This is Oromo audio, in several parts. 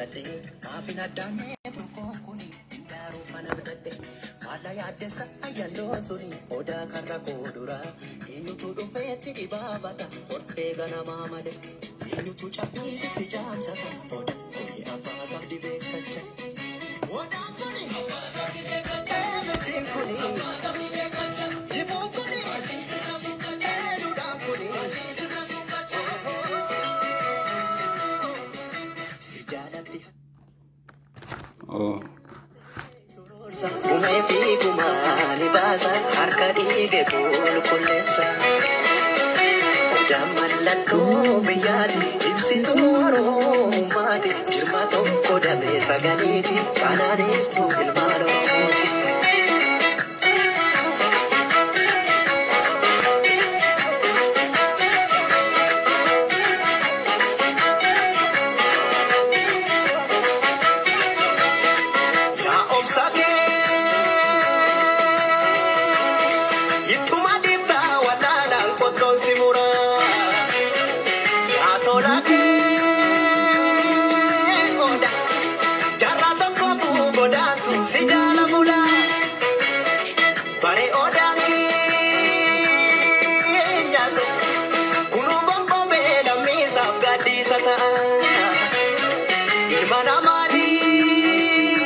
Michadhee maafin addaannee burqoon kuni daaruu kana bitadhe maalla yaaddessa ayyandoon suni odaa karra koo duraa eenyutu dhufeetti dhibaafata hortee ganamaa malee eenyutu cabbiisitti caamsata odaa kuni abbaa qabdi beekacha. Odaan kuni eenyutiin kuni jibuun kuni eenyudhaan kuni si jaalatti. Oh. Umee fi gumaa ni baasa harka dhiige qulqulleessa. Odaan mallattoo biyyaati ibsituu oromummaati jirma tokko damee sagaliiti kanaanistuu ilmaan oromooti. Yaa obsa kee ittuma dhiiftaa wallaalaan qottoon si muraa. Yaa tola kee oda jaarraa tokko godaantu si jaala bulaa. Bare odaan keenyaas kunuu gonfomee lammiisaaf gaaddisa ta'a. Ilma namaa dhiibna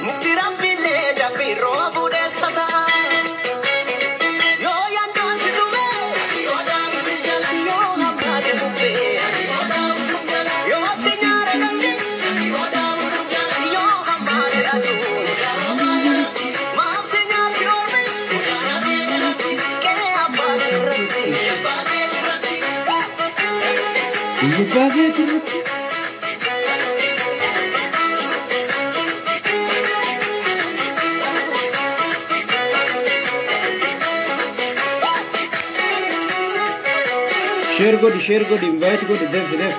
mukti rabbiillee jabbii roobu deessa ta'a. Yoo yandoon si tume yoo hammaate bubbee yoo si nyaara gamni yoo hammaate aduu maaf si nyaatti ormi qe'ee abbaa keerratti. Biyya abbaa keetirratti. Share godhi, share godhi, invite godhi, def def.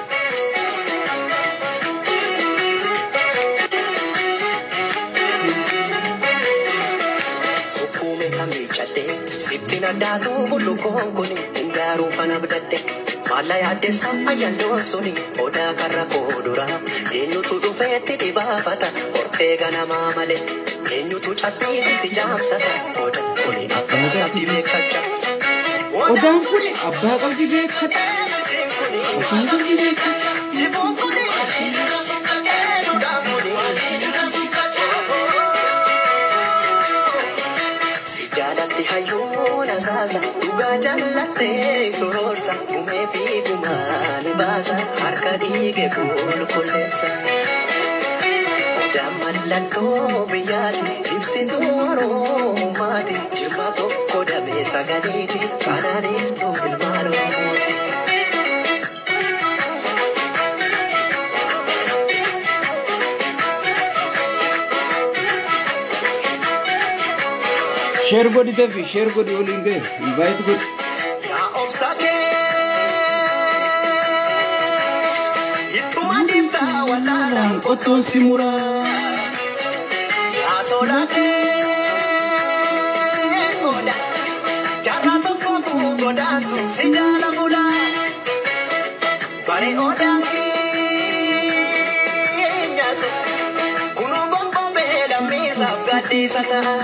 Sukkuume kan miiccadhe sittiin addaatu bullukoon kuni hingaaruu fana bitadhe maalla yaaddessa ayyandoon suni odaa karra koo duraa eenyutu dhufeetti dhibaafata hortee ganamaa malee eenyutu cabbiisitti caamsata odaa kuni abbaa qabdi beekacha. Odaan kun abbaa qabdi beekadha. Abbaa qabdi beekadha. Jibuun kuni eenyudhaan kuni si jaalatti hayyuun asaasa dhugaa jallattee sororsa umee fi gumaa ni baasa harka dhiige qulqulleessa. Odaan mallattoo biyyaati ibsituu oromummaati jirma tokko damee sagaliiti kanaanistuu ilmaan oromooti. Share godhi defi, share godhi waliin gahe, invite godhi. Yaa obsa kee ittuma dhiiftaa wallaalaan Qottoon si muraa. Yaa tola kee oda jaarraa tokko godaantu si jaala bulaa. Bare odaan keenyas kunuu gonfomee lammiisaaf gaaddisa ta'a.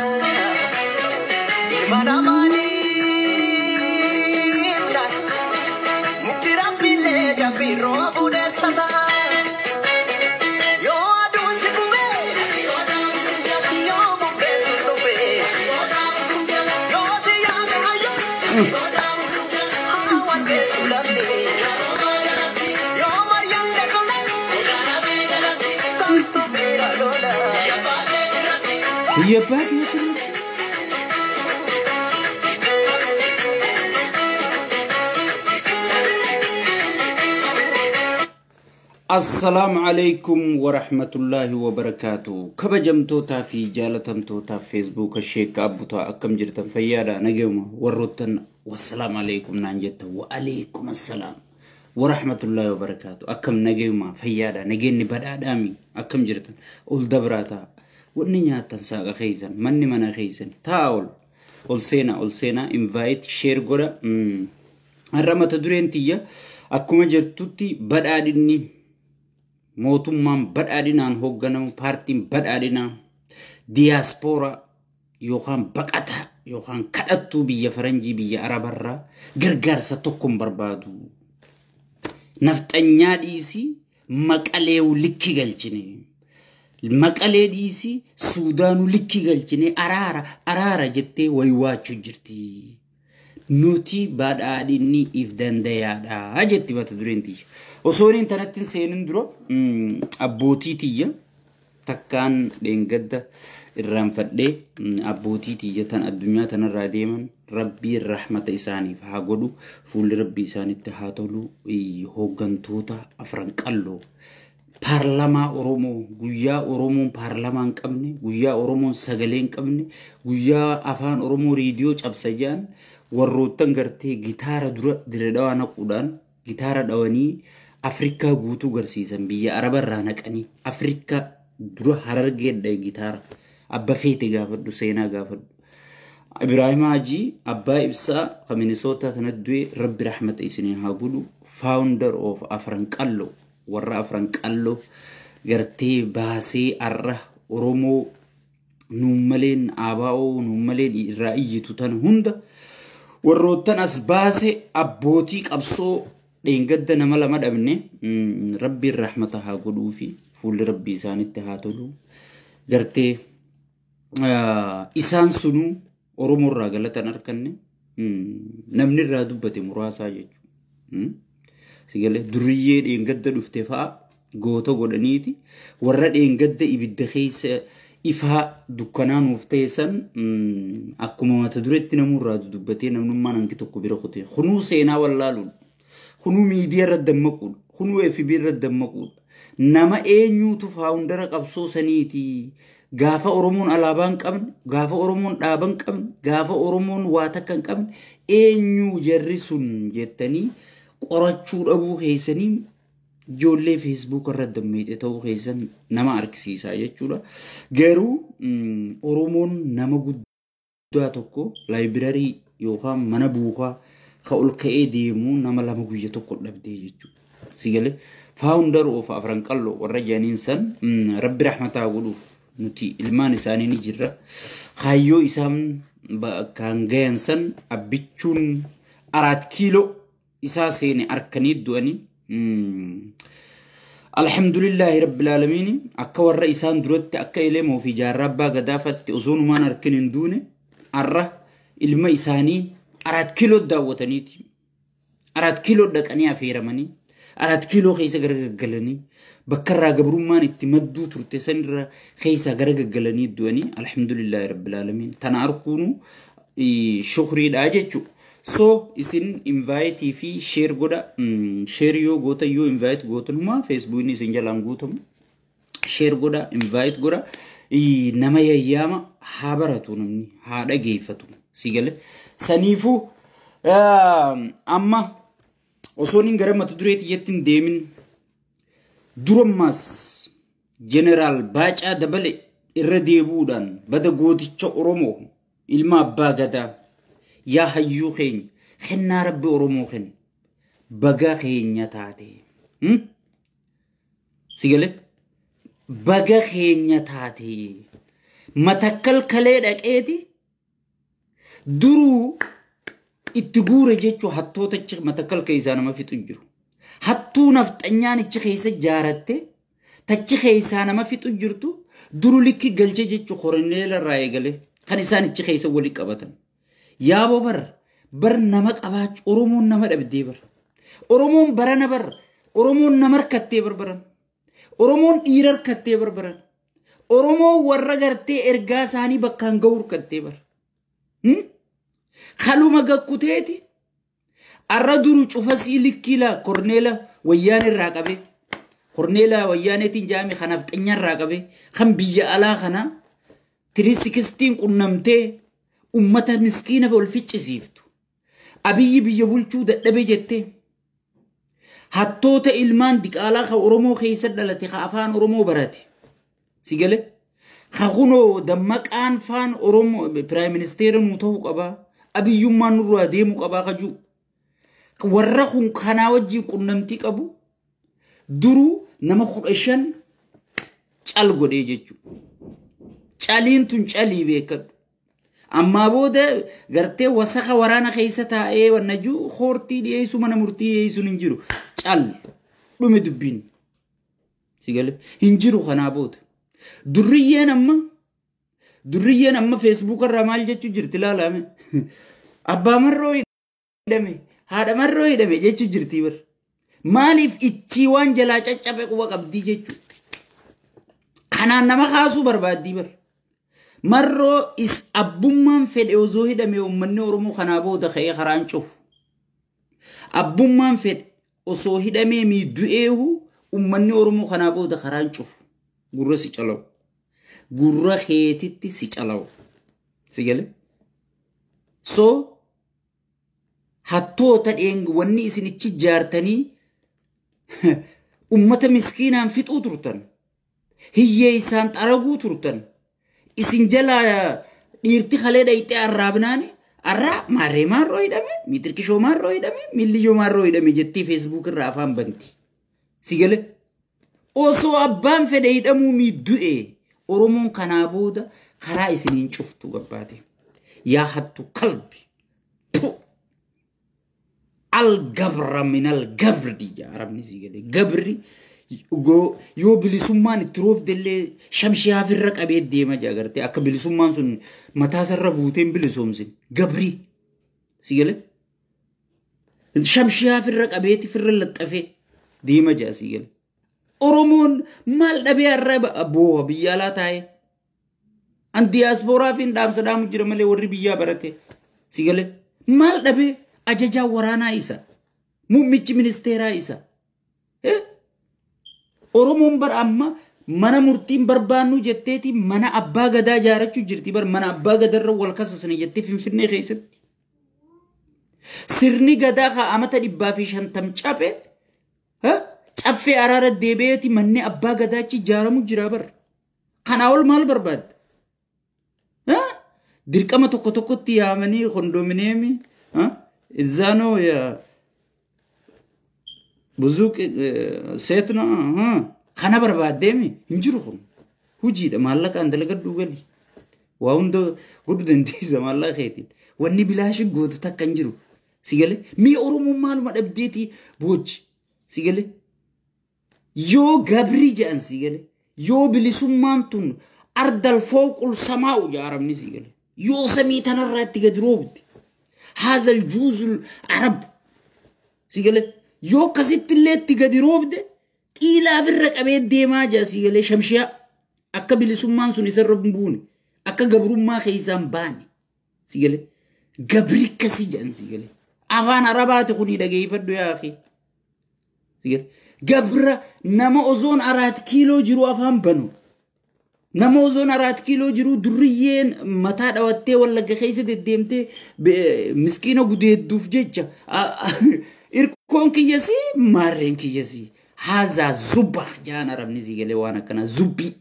Ilma namaa dhiibna mukti rabbiillee jabbii roobu deessa ta'a. Yoo aduun si gubee yoo bubbeen si dhufee yoo si yaame hayyuu haa wargeessu lammi yoo maryaan dakolee kamtu beera lola. Biyya abbaa keetirratti. Assalaamu alaikum warahmatullaahi wabarakaatu. Kabajamtootaa fi jaalatamtootaa Feesbuuka Sheekka Abbutaa akkam jirtan fayyaadha nageuma warroottan wassalaamu alaikum naan jettan wa alaikum assalaam warahmatullaahi wabarakaatu. Akkam nageuma fayyaadha nageenni badhaadhaami akkam jirtan ol dabraataa wanni nyaattan saaqa keeysan manni mana keeysan taa ol ol seenaa ol seenaa invite share godha. Har'a mata dureen tiyya akkuma jirtutti badhaadhinni Mootummaan badhaadhinaan hoogganamu paartiin badhaadhinaa diyaaspooraa yookaan baqataa yookaan kadhattuu biyya faranjii biyya arabarraa gargaarsa tokko hin barbaadu. Nafxanyaa dhiisii maqaleewu likki galchine. Maqalee dhiisii Suudaanuu likki galchine araara araara jettee waywaachuu jirti. Nuti badhaadhinni if dandayaadha jetti mata dureen tiyya. Osoo inni tanatti hin seenin dura abbootii tiyya takkaan dheengadda irraanfadhee abbootii tiyya tan addunyaa tanarraa deeman rabbiin rahmata isaaniif haa godhu fuulli rabbii isaanitti haa tolu hooggantoota afran qalloo paarlamaa Oromoo guyyaa Oromoon paarlamaa hin qabne guyyaa Oromoon sagalee hin qabne guyyaa afaan Oromoo reediyoo cabsayyaan warroottan gartee gitaara dura dire dhawaa naquudhaan gitaara dhawanii Afrikaa guutuu garsiisan biyya Arabarraa naqanii Afrikaa dura harargeedha gitaara abba feete gaafadhu seenaa gaafadhu. Ibraahim Hajii abbaa ibsaa kan Minisoota kanatti du'e rabbi rahmata isinii haa godhu founder of Afran Qalloo warra Afran Qalloo gartee baasee arra Oromoo nuun maleen ABO nuun maleen irraa iyyitu tana hunda warroottan as baase abbootii qabsoo dheengadda nama lama dhabne rabbiin rahmata haa godhuu fi fuulli rabbii isaanitti haa tolu gartee isaan sunuu Oromoo irraa galatan arganne namni irraa dubbate muraasaa jechuudha. Sigalee duriyyee dheengadda dhufte fa'a goota godhaniiti warra dheengadda ibidda keessa ifaa dukkanaa nuuf ta'e san akkuma mata dureetti namurraa dubbatee namnummaan hangi tokko bira kutee kunuu seenaa wallaaluudha. Kunuu miidiyaa irra dammaquudha. Kunuu FB irra dammaquudha. Nama eenyuutu faawundara qabsoo saniiti. Gaafa Oromoon alaabaa hin qabne, gaafa Oromoon dhaaba hin qabne, gaafa Oromoon waa takka hin qabne eenyu jarri sun jettanii qorachuu dhabuu keessanii ijoollee feesbuuk irra dammeexee ta'uu keessan nama argisiisaa jechuudha. Garuu Oromoon nama guddaa tokko laayibirarii yookaan mana buukaa ka ol ka'ee deemu nama lama guyya tokko dhabdee jechuudha. Sigalee faawundar of Afran Qalloo warra jedhaniin san rabbi rahmataa godhuuf nuti ilmaan isaanii ni jirra. Kaayyoo isaan kan gayan san abbichuun 4 kiiloo isaa seene harkanii du'anii. Alhamdulillahi rabbil aalamiin akka warra isaan duratti akka elemoo fi jaarraa abbaa gadaafatti osoo numaan harkin hin duune arra ilma isaanii 4 kiiloo daawwataniiti. 4 kiiloo dhaqanii affeeramanii 4 kiiloo keessa garagaggalanii bakka irraa gabrummaan itti madduu turte sanirra keessa garagaggalanii du'anii alhamdulillahi rabbil aalamiin tana arkuunu shukriidha jechuudha. So isin invite fi share godha share yoo goota yoo invite gootanuma Facebookni isin jalaan guutamu share godha invite godha nama yayyaama haa baratu namni haa dhageeffatu si gale saniifuu amma osoo hin gara mata dureetti jetti hin deemin durammaas Jeneraal Baacaa Dabale irra deebuudhaan bada gooticha Oromoo ilma abbaa gadaa yaa hayyuu keenya kennaa rabbi Oromoo kenna baga keenya taate. Si galee baga keenya taate matakkal kalee dhaqeeti duruu itti guure jechuu hattoota matakkal keessaa nama fixu jiru. Hattuu nafxanyaan ichi keessa jaaratte tachi keessaa nama fixu jirtu duru likki galche jechuu koroneela irraa eegale kan isaan ichi keessa walii qabatan. Yaaboo bar nama qabaach Oromoon nama dhabdee bar Oromoon barana bar Oromoon nama harkattee barbaran Oromoon dhiira harkattee barbaran Oromoon warra gartee ergaa isaanii bakkaan ga'u harkattee bar. Kaluma gakkuteeti arra duru cufasii likkiila korneela wayyaan irraa qabe korneela wayyaaneetiin jaame kanaaf xanya irraa qabe kan biyya alaa kana 360 qunnamtee ummata miskiina ol ficcisiiftu. Abiyyi biyya bulchuu dadhabe jettee hattoota ilmaan diqaalaa ka Oromoo keessa dhalate ka afaan Oromoo barate si gale ka kunoo dammaqaan faan Oromoo piraayim ministeera nuu ta'uu qabaa abiyyummaan nurraa deemuu qabaa ka jiru warra kun kanaa wajjin qunnamtii qabu Duruu nama 15 cal godhee jechuudha. Caliin tun calii beekadhu. Ammaa booda gartee wasaka waraana keessa taa'ee wannajuu hortii dhiyeessu mana murtii dhiyeessuun hin jiru. Cal dhume dubbiin. Sigale hin jiru kanaa booda. Durriyyeen amma Facebook irraa maal jechuu jirti ilaalame. Abbaa marroo hidhame haadha marroo hidhame jechuu jirti bar. Maaliif ichii waan jalaa caccabe quba qabdii jechuudha. Kanaan nama kaasuu barbaaddii bar. Marroo is abbummaan fedhe osoo hidhame uummanni Oromoo kanaa booda ka'ee karaan cufu. Abbummaan fedhe osoo hidhamee miiddu'eehu uummanni Oromoo kanaa booda karaan cufu. Gurra si calawu. Gurra keetitti si calawu. Si galee? So hattoota wanni isinichi jaartanii ummata miskiinaan fixuu turtan. Hiyyee isaan xaraguu turtan. Isin jalaa dhiirti kalee dhayxee arraabnaani arraa maarree maarroo hidhame miitirkishoo maarroo hidhame milliyyoo maarroo hidhame jettee feesbuuk irraa afaan banti. Si galee? Osoo abbaan fedhe hidhamuu miiddu'e Oromoon kanaa booda karaa isiniin cuftu gabbaate. Yaa hattu kalbi. Al-gabra min al-gabri arabni si galee. Gabri yoo bilisummaan itti roobdellee shamshiyaaf irra qabee deema jaa gartee akka bilisummaan sun mataa isarra buuteen bilisoomsin. Gabri si galee. Shamshiyaaf irra qabeeti firra laxxafee deema jaa si galee. Oromoon maal dhabee har'a booha biyya alaa taa'ee. An diyaaspooraa fi dhaamsa dhaamu jira malee warri biyyaa barate. Si galee maal dhabee ajajaa waraanaa isa. Muummichi ministeeraa isa. Oromoon bar amma mana murtiin barbaannu jetteeti mana abbaa gadaa ijaarachuu jirti bar mana abbaa gadarra wal kasasne jettee Finfinnee keessatti. Sirni gadaa haa amata 150 cabe. Caffee araara deebi'eeti manni abbaa gadaachi ijaaramu jira bar. Kanaa ol maal barbaadda? Dirqama tokko tokkotti yaamanii kondominiyeemii izzaanoo ብዙ ሴት ነው kana barbaaddeemi hin jiru kun hojiidha maallaqaan dalagadhu gali waa hunda godhu dandeessa maallaqa keetiin wanni bilaashi gootu takka hin jiru si galee mi'a Oromoon maaluma dhabdeeti boochi si galee yoo gabrii jedhan si galee yoo bilisummaan tun ardal fooqul samaa'u jaaramni si galee yoo samii tanarraa itti gadi roobde haazal juuzul arab si galee yoo akkasitti illee itti gadi roobde xiilaa firra qabee deemaa jira si galee shamshiyaa akka bilisummaan sun isarra hin buune akka gabrummaa keessaan baane si galee gabri akkasii jedhan si galee afaan arabaati kuni dhageeffadhu yaa akhi si galee gabra nama ozoon 4 kiiloo jiru afaan banu nama ozoon 4 kiiloo jiru durriyyeen mataa dhawattee wallagga keessa deddeemtee miskiina gudeedduuf jecha irkoon kiyyasii maarreen kiyyasii haazaa zubba jaan arabni si galee waan akkanaa zubbii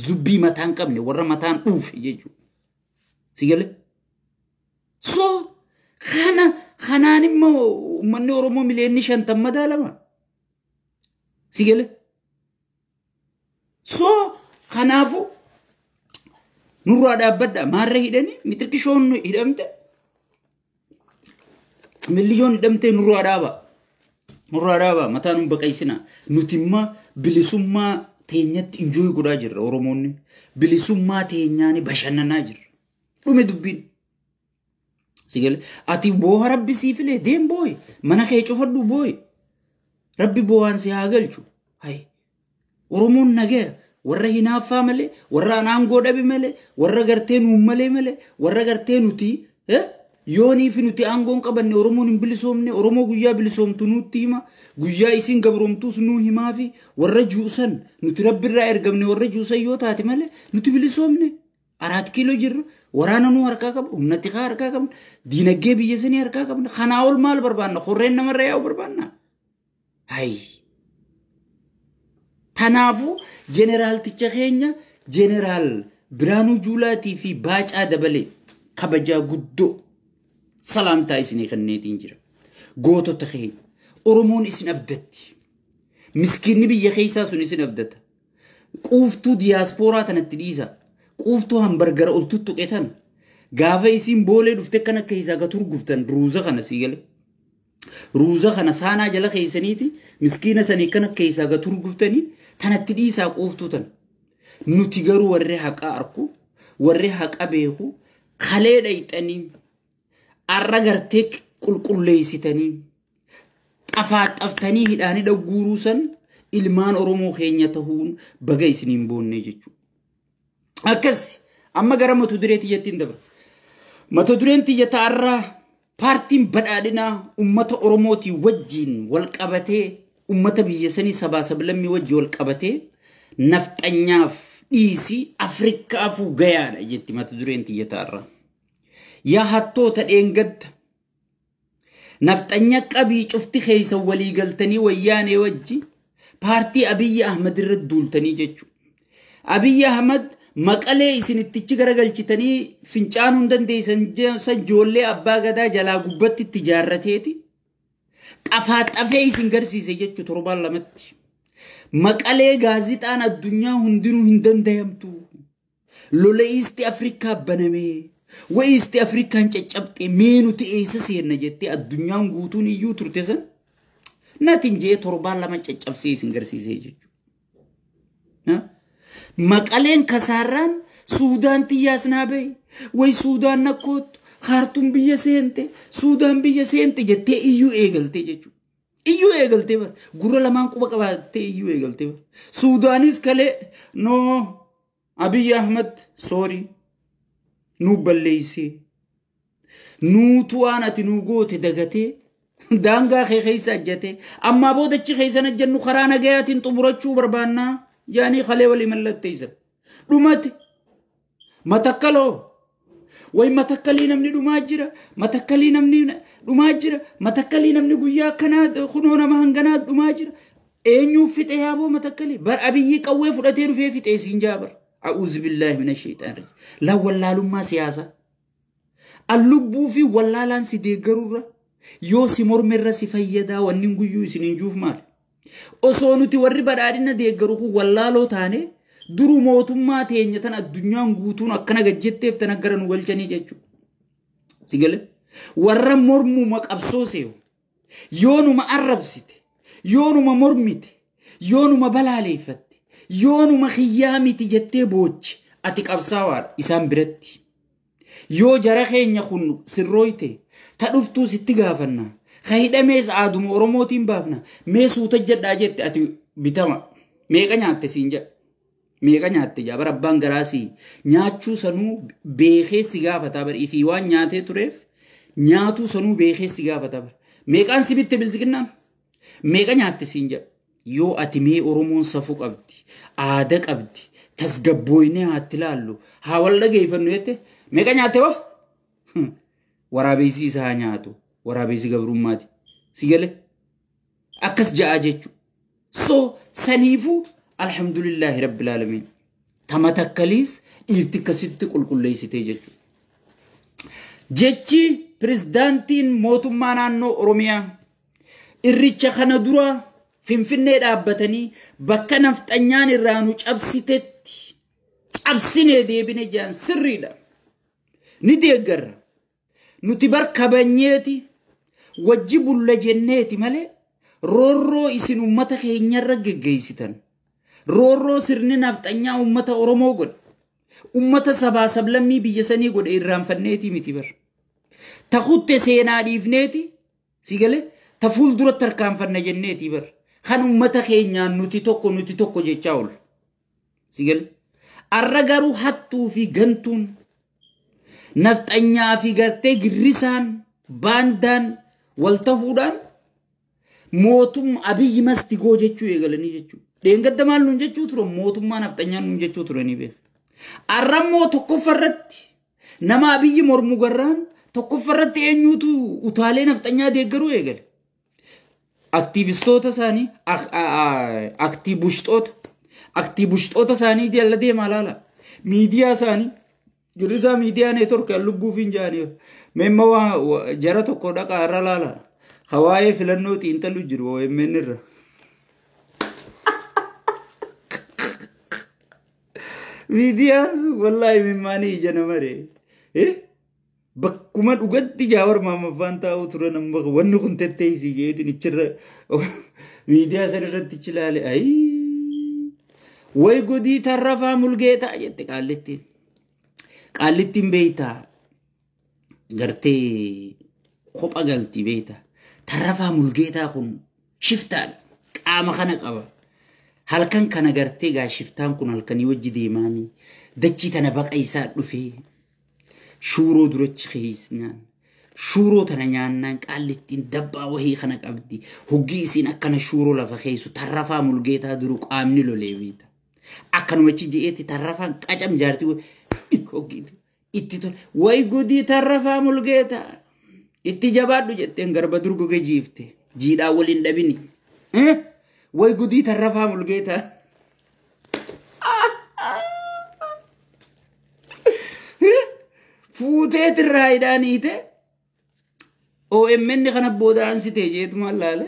zubbii mataan qabne warra mataan dhuufe jechuudha si galee so kana kanaan immoo uummanni Oromoo miliyoonni 50 madaalama si galee so kanaafu nurraa dhaabbadha maarree hidhanii mitirkishoon hidhamte miliyoon hidhamte nurraa dhaaba. Nurraa dhaaba mataa nun baqaysina nuti immoo bilisummaa teenyatti injooy godhaa jirra Oromoonni bilisummaa teenyaani bashannanaa jirra dhume dubbiin. Si galee ati booha rabbi sii filee deem booyi mana kee cufadhu booyi rabbi boo'aan si haa galchu hayi Oromoon nagaya warra hinaaffaa malee warra aangoo dhabe malee warra gartee nuun malee malee warra gartee nuti yoonii fi nuti aangoon qabanne Oromoon hin bilisoomne Oromoo guyyaa bilisoomtu nutti hima guyyaa isin gabroomtuus nuu himaa fi warra juusan nuti rabbirraa ergamne warra juusan yoo taate malee nuti bilisoomne 4 kiiloo jirra waraana nuu harkaa qabna humna xiqqaa harkaa qabna diinagdee biyya sanii harkaa qabna kanaa ol maal barbaanna horreen namarra yaa'u barbaanna hayi Tanaafu jeneraalticha keenya jeneraal Biraanuu Juulaatii fi Baacaa Dabalee kabajaa guddoo salaamtaa isinii kenneetiin jira. Gootota keenya Oromoon isin abdatti. Miskiinni biyya keessaa sun isin abdata. Quuftuu diyaaspooraa tanatti dhiisa. Quuftuu hambargara ol tuttuqe tana. Gaafa isin boolee dhufte kana keessaa gatur guftan ruuza kana sii gale. Ruuza kana saanaa jala keessaniiti miskiina sanii kana keessaa gatur guftanii tanatti dhiisaa quuftuu tana. Nuti garuu warri haqaa arku warri haqa beeku kalee dhayxanii arra gartee qulqulleessitanii xafaaxaftanii hidhaanii dhagguuruu san ilmaan Oromoo keenya tahuun baga isiniin boonnee jechuudha. Akkas amma gara mata duree tiyyattiin dabra. Mata dureen tiyyata arraa paartiin badhaadhinaa uummata Oromootii wajjin wal qabatee uummata biyya sanii sabaa sablammii wajjin wal qabatee nafxanyaaf dhiisii Afrikaafuu gayaadha jetti mata dureen tiyyata arraa. Yaa hattoota dheengadda nafxanya qabii cufti keessa walii galtanii wayyaanee wajji paartii Abiyyi Ahmad irra duultanii jechuudha. Abiyyi Ahmad maqalee isinittichi garagalchitanii fincaan hin dandeessan san ijoollee abbaa gadaa jalaa gubbatti itti ijaarrateeti. Xafaaxafee isin garsiise jechuudha torbaan lamatti. Maqalee gaazixaan addunyaa hundinuu hin dandayamtu. Lola Iisti Afrikaa banamee. Wayiisti Afrikaan caccabxee mee nuti eessa seenna jettee addunyaan guutuun iyyuu turte san natin jee torbaan lama caccabsee isin garsiisee jechuudha. Maqaleen kasaarraan Suudaan xiyyaas naa bahe wayi Suudaan nakkoottu Kaartuun biyya seente Suudaan biyya seente jettee iyyuu eegaltee jechuudha. Iyyuu eegaltee bara gurra lamaan quba qabaattee iyyuu eegaltee bara. Suudaanis kalee noo Abiyyi Ahmad soorii. Nu balleessee nuutu waan ati nu goote dagatee daangaa kee keessa ajjatee ammaa boodachi keessan ajjannu karaa nagayaatiin xumurachuu barbaannaa jaanii kalee walii mallatteessan. Dhumate matakkaloo wayi matakkalii namni dhumaa jira matakkalii namni dhumaa jira matakkalii namni guyyaa akkanaa kunoo nama hanganaa dhumaa jira eenyuuf fixe yaaboo matakkalii bar Abiyyi qawwee fudhatee dhufee fixee siin jaa bar. أعوذ بالله من الشيطان الرجيم. لا والله ما سياسة. اللبو في والله لان سيدي قرورة. يوسي مرمر سفيدا وننقو يوسي ننجوف مال. أصونو توري بدارنا دي قروخو والله لو تاني. درو موتو ما تينيتان الدنيا نقوتون أكنا جتف تنقرن والجاني جتشو. سيقل؟ ورا مرمو مك أبسوسيو. يونو ما أرب سيتي. يونو ما مرميتي. يونو ما بلاليفت. Yoonuma xiyyaamiti jettee boochi ati qabsaawaadha isaan biratti. Yoo jara keenya kun sirrooyte ta dhuftuu sitti gaafanna. Ka hidhamees aaduma Oromootiin baafna. Mee suuta jedhaa jette ati bitama. Meeqa nyaatte siin jedha. Meeqa nyaatte jaa bara abbaan garaasii nyaachuu sanuu beekee si gaafataa bara ifii waan nyaatee tureef nyaatuu sanuu beekee si gaafataa bara. Meeqaan si bitte bilziqinnaan? Meeqa nyaatte siin jedha. Yoo ati mee Oromoon safuu qabdi, aadaa qabdi, tasgabbooynee haatti ilaallu, haa wal dhageeffannu jette meeqa nyaatte hoo? Waraabessi isaa nyaatu, waraabessi gabrummaati. Si gale? Akkas ja'a jechuudha. So saniifuu alhamdulillahi rabbil aalamiin. Tamatakkaliis dhiirti akkasitti qulqulleessitee jechuudha. Jechi pirezidaantiin mootummaa naannoo Oromiyaa irricha kana dura Finfinnee dhaabbatanii bakka nafxanyaan irraa nu cabsitetti cabsinee deebine jaan sirriidha. Ni deeggarra. Nuti bar kabanyeeti wajji bulla jenneeti malee roorroo isin uummata keenyarra geggeessitan. Roorroo sirni nafxanyaa uummata Oromoo godhe. Uummata sabaa sablammii biyya sanii godhe irraanfanneeti miti bar. Takutte seenaa dhiifneeti si galee ta fuuldura tarkaanfanna jenneeti bar. Kan uummata keenyaan nuti tokko jechaa oolu. Si galee arra garuu hattuu fi gantuun nafxanyaa fi gartee girrisaan baandaan wal tahuudhaan mootummaa Abiyyi mastigoo jechuu eegalanii jechuudha. Dheengadda maal nuun jechuu turan mootummaa nafxanyaan nuun jechuu turanii beeku. Arra immoo tokkoffarratti nama Abiyyi mormu garraan tokkoffarratti eenyuutu utaalee nafxanyaa deeggaruu eegale. Aktiivistoota isaanii aktiibushtoota isaanii jala deemaa laala. Miidiyaa isaanii girrisaa miidiyaa neetworkii lubbuuf hin jaanii. Meemma waa jara tokko dhaqaa irra laala. Hawaayee filannoo xiinxalu jiru OMN irra. Miidiyaan sun wallaahi mimmaanii ija nama ree. Bakkuma dhugatti Jawaar Maammaffaan taa'uu turan amma wanni kun tetteessii jeetiin ichirra miidiyaa san irratti ichi ilaale. Ayii! Way godii Tarrafaa Mulgeetaa jette qaallittiin. Qaallittiin beeytaa gartee kopha galti beeytaa. Tarrafaa Mulgeetaa kun shiftaadha. Qaama kana qaba. Halkan kana gartee gaa shiftaan kun halkanii wajji deemaanii dachii tana baqa isaa dhufee shuuroo durachi keeysnaan shuuroo tana nyaannaan qaallittiin dabbaa wahii kana qabdi. Hoggii isiin akkana shuuroo lafa keeysu Tarrafaa Mulgeetaa duru qaamni lolee beeta. Akkanumachi je'eetti Tarrafaan qacam jaartii hoggii itti tole. Way gudii Tarrafaa Mulgeetaa itti jabaadhu jetteen garba dur goge jiifte jiidhaa waliin dhabini. Way gudii Tarrafaa Mulgeetaa. Fuutee tirraa hidhaaniite OMN kana booda ansitee jeetumaan laale.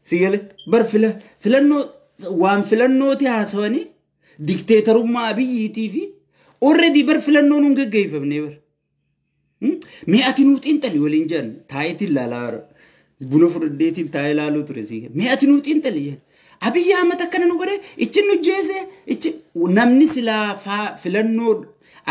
Sigale bar filannoo waan filannooti haasawanii dikteetarummaa Abiyyiitii fi already bar filannoon hin geggeeffamne bar. Mee ati nuu xiinxali waliin jedhan taayitiin laalaa buna fudhadheetiin taa'ee laaluu ture siigale. Mee ati nuu xiinxali jedhan. Abiyyi Ahmad akkana nu godhe ichi nu jeese ichi namni silaa filannoo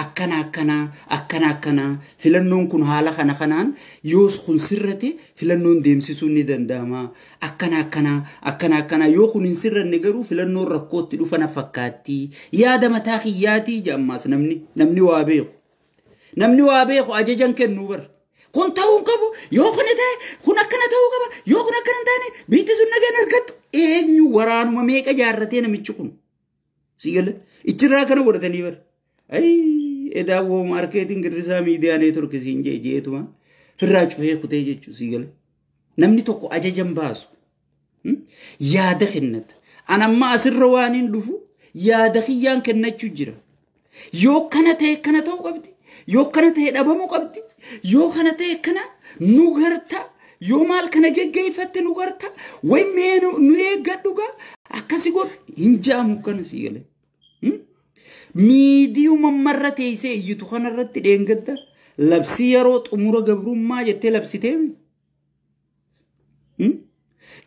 akkana akkana akkana akkana filannoon kun haala kana kanaan yoos kun sirrate filannoon deemsisuun ni danda'ama akkana akkana akkana akkana yoo kun hin sirranne garuu filannoon rakkootti dhufana fakkaatti yaada mataa kiyyaatii jedhammaas namni waa beeku namni waa beeku ajajan kennuu bara. Kun ta'uu qabu yoo kun ta'e kun akkana ta'uu qaba yoo kun akkana hin taane biyyi sun nagaan argattu eenyu waraanuma meeqa jaarratee namichi kun sigale ichirraa kana godhatanii bara. Ayii edaawwoo maarkeetiin girrisaa miidiyaa neetworkii siin jee jeetuma firraa cufee kutee jechuu sigale namni tokko ajajan baasu yaada kennata. An amma asirra waan hin dhufu yaada kiyyaan kennachuu jira. Yoo kana ta'e kana ta'uu qabdi. Yoo kana ta'e dhabamuu qabdi. Yoo kana ta'e kana nu garta. Yoo maal kana geggeeffatte nu garta. Way mee nu eeggadhu gaa akkasi godhu hin jaamu kana sii galee. Miidiyuma marra teessee iyyitu kanarratti dheengadda labsii yeroo xumura gabrummaa jettee labsitee.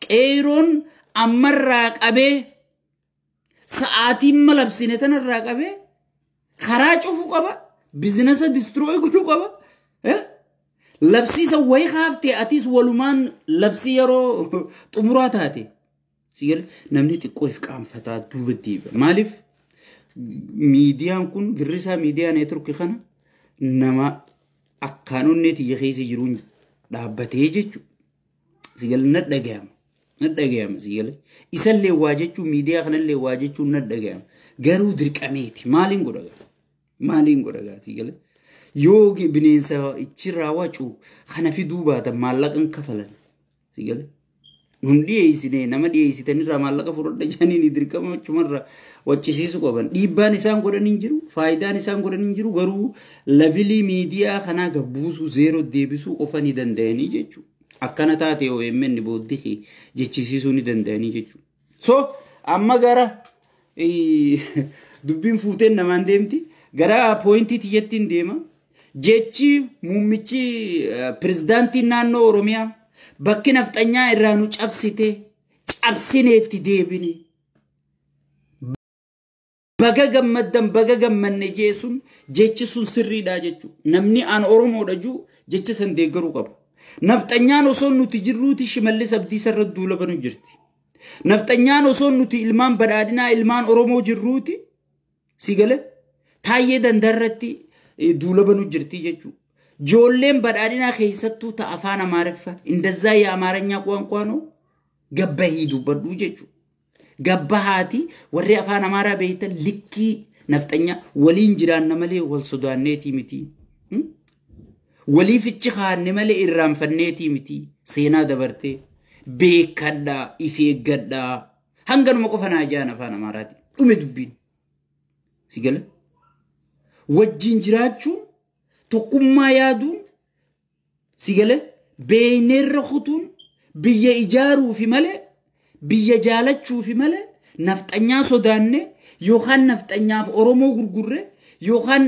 Qeeroon ammarraa qabee sa'aatiin ma labsine tanarraa qabee karaa cufuu qaba. Bizinasa distirooyi godhuu qaba. Labsiisa wayii kaaftee atis walumaan labsii yeroo xumuraa taate. Namni xiqqoo if qaanfataa duuba deebi'a. Maaliif miidiyaan kun girrisaa miidiyaa neetworkii kana nama akkaan onnee tiyya keessa jiruun dhaabbatee jechuudha. Sigale na dhagayama. Na dhagayama sigale. Isallee waa jechuun miidiyaa kanallee waa jechuun na dhagayama. Garuu dirqameeti. Maaliin godha gaa? Maaliin godha gaa sigale? Yoo bineensa ichirraa wacu kana fiduu baatan maallaqan kafalan. Sigale. Nun dhiyeessine nama dhiyeessitanirraa maallaqa fudhadha jedhanii dirqama achumarraa waccisiisuu qaban. Dhiibbaan isaan godhan hin jiru, faayidaan isaan godhan hin jiru garuu labilii miidiyaa kanaa gabbuusuu zeeroo deebisuu qofa ni danda'anii jechuudha. Akkana taate OMN booddee jechisiisuu ni danda'anii jechuudha. So amma gara dubbiin fuuteen namaan deemti gara poointii tiyyattiin deema. Jechi muummichi pirezidaantiin naannoo Oromiyaa bakki nafxanyaa irraa nu cabsite cabsineetti deebine. Baga gammaddan baga gammanne jeesun jechi sun sirriidha jechuudha. Namni aan Oromoodha jiru jecha san deeggaruu qaba. Nafxanyaan osoo nuti jirruuti Shimallis Abdiisaa irra duula banu jirti. Nafxanyaan osoo nuti ilmaan badhaadhinaa ilmaan Oromoo jirruuti si gale Taayyee Dandaarratti duula banu jirti jechuudha. Ijoolleen badhaadhinaa keessattuu ta'a afaan Amaariffaa indazaa yaa Amaaranyaa ቋንቋ ነው gabbahii dubbadhu jechuudha. Gabbahaati warri afaan Amaaraa beektan likkii nafxanyaa waliin jiraanna malee wal sodaanneetii miti. Waliif ichi kaanne malee irraanfanneetii miti. Seenaa dabartee beekadhaa if eeggadhaa hanganuma qofa naa jaan afaan Amaaraati. Dhume dubbiin. Si gala? Wajjin jiraachuun tokkummaa yaaduun si gala beeyneerra kutuun biyya ijaaruufi malee biyya jaalachuufi malee nafxanyaa sodaanne yookaan nafxanyaaf Oromoo gurgurre yookaan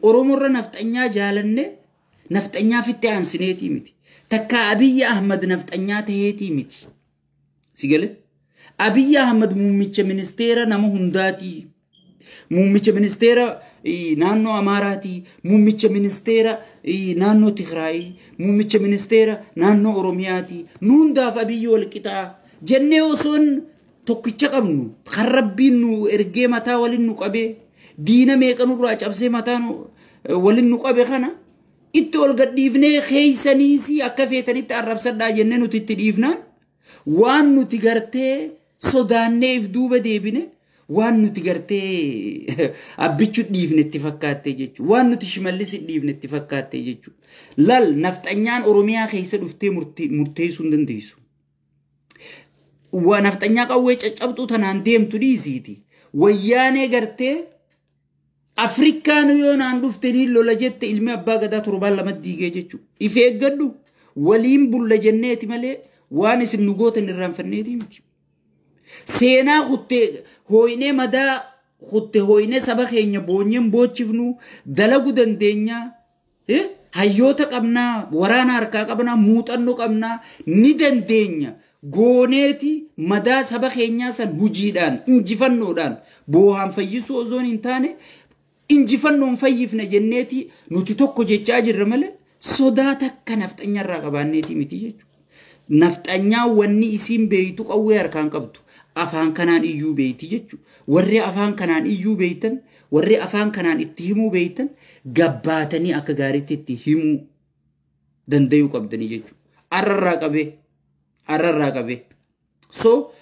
Oromoorra nafxanyaa jaalanne nafxanyaaf itti aansineetii miti. Takka Abiyyi Ahmad nafxanyaa taheetii miti. Si galee? Abiyyi Ahmad muummicha ministeera nama hundaatii. Muummicha ministeera naannoo Amaaraatii, muummicha ministeera naannoo Tigraayii, muummicha ministeera naannoo Oromiyaatii. Nu hundaaf Abiyyi wal qixaa jennee osoon tokkicha qabnu kan Rabbiin nu ergee mataa waliin nu qabee diina meeqa nurraa cabsee mataa waliin nu qabe kana itti ol gadhiifnee keeysaniis akka feetanitti arrabsadhaa jennee nuti itti dhiifnaan waan nuti gartee sodaannee if duuba deebine waan nuti gartee abbichu dhiifne itti fakkaattee jechuudha. Waan nuti Shimallis dhiifne itti fakkaattee jechuudha. Lal nafxanyaan Oromiyaa keessa dhuftee murteessuu hin dandeessu. Waa nafxanyaa qawwee caccabxuu tanaan deemtu dhiisiiti. Wayyaanee gartee Afrikaan yoo naan dhufte ni lola jette ilmi abbaa gadaa 7 diigee jechuudha. If eeggadhu waliin bulla jenneeti malee waan isin nu gootan irraanfanneeti miti. Seenaa kuttee hooyinee madaa kutte hooyinee saba keenya boonyeen boochifnu dalagu dandeenyaa hayyoota qabnaa waraana harkaa qabnaa muuxannoo qabnaa ni dandeenya gooneeti madaa saba keenyaa san hujiidhaan injifannoodhaan boohaan fayyisuu osoo hin taane injifannoon fayyifna jenneeti nuti tokko jechaa jirra malee sodaa takka nafxanyaarraa qabaanneeti miti jechuudha. Nafxanyaa wanni isiin beeytu qawwee harkaan qabdu afaan kanaan iyyuu beeyti jechuudha. Warri afaan kanaan iyyuu beeytan warri afaan kanaan itti himuu beeytan gabbaatanii akka gaariitti itti himuu danda'uu qabdanii jechuudha. Arrarraa qabee arrarraa qabee. So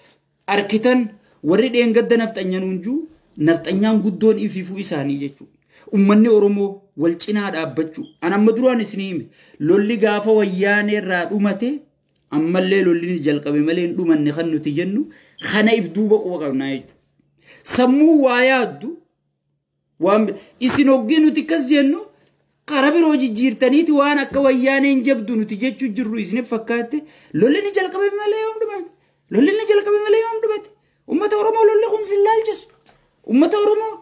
arkitan warri dheengadda nafxanyan hunduu nafxanyaan guddoon ifiifuu isaanii jechuudha. Uummanni Oromoo wal cinaa dhaabbachuu. An amma duraan isinii hime lolli gaafa wayyaanee irraa dhumate ammallee lolli ni jalqabe malee hin dhumanne kan nuti jennu kana if duuba quba qabnaa jechuudha. Sammuu waa yaaddu waan isin hoggii nuti akkas jennu karaa biroo jijjiirtaniiti waan akka wayyaaneen jabdu nuti jechuu jirru isiniif fakkaatte lolli ni jalqabe malee yoom dhumate? Lolli ni jalqabe malee yoom dhumate? Uummata Oromoo lolli kun sin laalchisu. Uummata Oromoo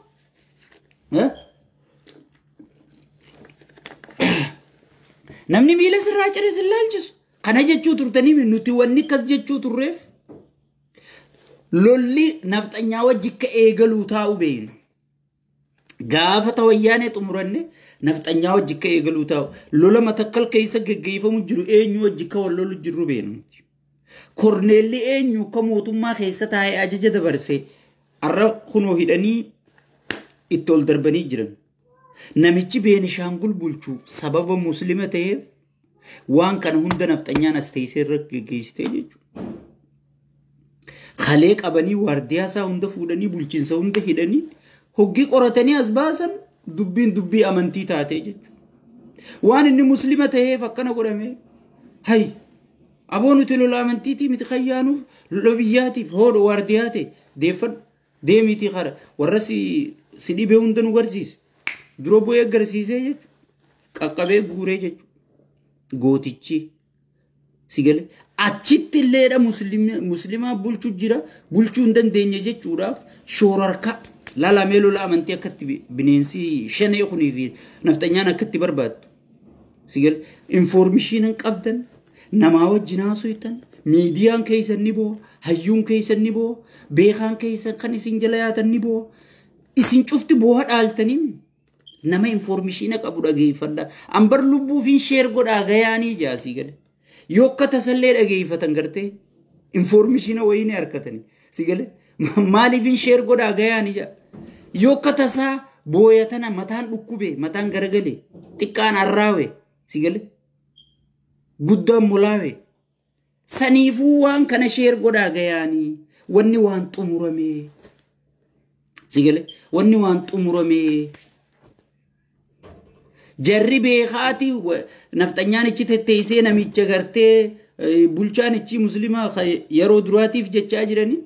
namni miila sirraa ciree sin laalchisu. Kana jechuu turtanii nuti wanni akkas jechuu turreef lolli nafxanyaa wajji akka eegaluu taa'u beekna. Gaafa wayyaanee xumuranne nafxanyaa wajji akka eegaluu taa'u lola matakkal keessa geggeeffamu jiru eenyu wajji akka wal lolu jirru beekna. Korneelli eenyu akka mootummaa keessa taa'ee ajaja dabarse arra kunoo hidhanii itti ol darbanii jiran. Namichi Beenishaangul bulchu sababa muslima ta'eef waan kana hunda nafxanyaan as teessee irra geggeessitee jechuudha. Kalee qabanii waardiyaa isaa hunda fuudhanii bulchiinsa hunda hidhanii hoggii qoratanii as baasan dubbiin dubbii amantii taatee jechuudha. Waan inni muslima ta'eef akkana godhame hay aboo nuti lola amantiitii miti kayyaanuuf lola biyyaatiif hoodho waardiyaa ta'e deeffadhu deemiitii kara warra si dhibee hunda nu garsiise dura bu'ee agarsiisee jechuudha. Qaqqabee guuree jechuudha. Gootichi si gale achitti illeedha muslimaa bulchuu jira bulchuu hin dandeenye jechuudhaaf shoorarka laalamee lola amantii akkatti bineensi shanee kunii fi nafxanyaan akkatti barbaaddu. Si gale infoormeeshinii qabdan namaa wajjin haasoftan miidiyaan keessan ni bo'a hayyuun keessan ni bo'a beekaan keessan kan isin jala yaatan ni bo'a isin cufti bo'a dhaaltanii nama infoormeeshinii qabu dhageeffadha. Ambar lubbuufiin sheer godhaa gayaanii jaasii gale. Yoo akka tasallee dhageeffatan gartee infoormeeshinii wayii ni harkatanii si gale maaliifin sheer godhaa gayaanii jaa. Yoo akka tasaa booyatana mataan dhukkube mataan garagale xiqqaan arraawe si gale guddaan molaawe saniifuu waan kana sheer godhaa gayaanii wanni waan xumurame si gale wanni waan xumurame. Jarri beekaati nafxanyaan ichi tetteessee namicha gartee bulchaan ichi muslimaa yeroo duraatiif jechaa jiranii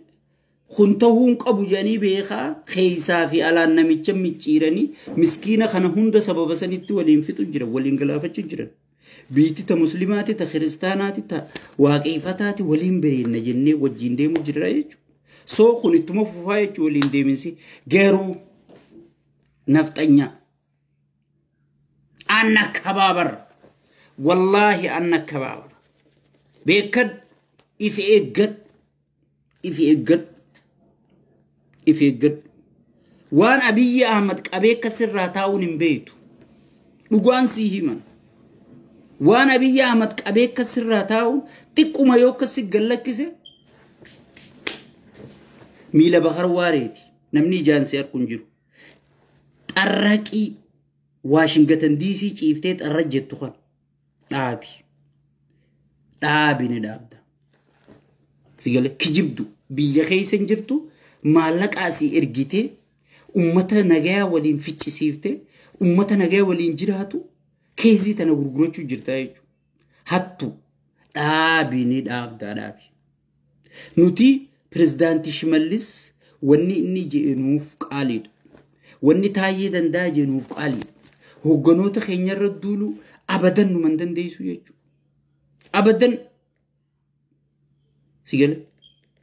kun ta'uu hin qabu jedhanii beekaa keessaa fi alaan namicha micciiranii miskiina kana hunda sababa sanitti waliin fixu jiran waliin galaafachuu jiran. Biyyi ta muslimaati ta kiristaanaati ta waaqeeffataati waliin bireenna jennee wajjin deemu jirra jechuudha. Soo kun ittuma fufaa jechuu waliin deeminsi garuu nafxanyaa. Anna kabaabar. Wallaahi anna kabaabar. Beekad ifi eeggad. Ifi eeggad. Ifi eeggad. Waan Abiyyi Ahmad qabee akkasirraa taa'uun hin beektu. Dhugaan sii himan. Waan Abiyyi Ahmad qabee akkasirraa taa'uun xiqquma yoo akkasi gallakkise miila bakar waareeti. Namni ijaan si arku hin jiru. Xarraqii Waashingatan DC ciiftee xarra jettu kan dhaabi. Dhaabi ni dhaabda. Sigale kijibdu biyya keessa hin jirtu maallaqa asii ergitee ummata nagayaa waliin ficcisiiftee ummata nagayaa waliin jiraatu keessii tana gurgurachuu jirta jechuudha. Hattu dhaabi ni dhaabda dhaabi. Nuti pirezidaantii Shimallis wanni inni jedhe qaaliidha. Wanni Taayyee Danda'a jedhe nuuf qaaliidha. Hogganoota keenyarra duulu abadan nu hin dandeessu jechuudha. Abadan sigale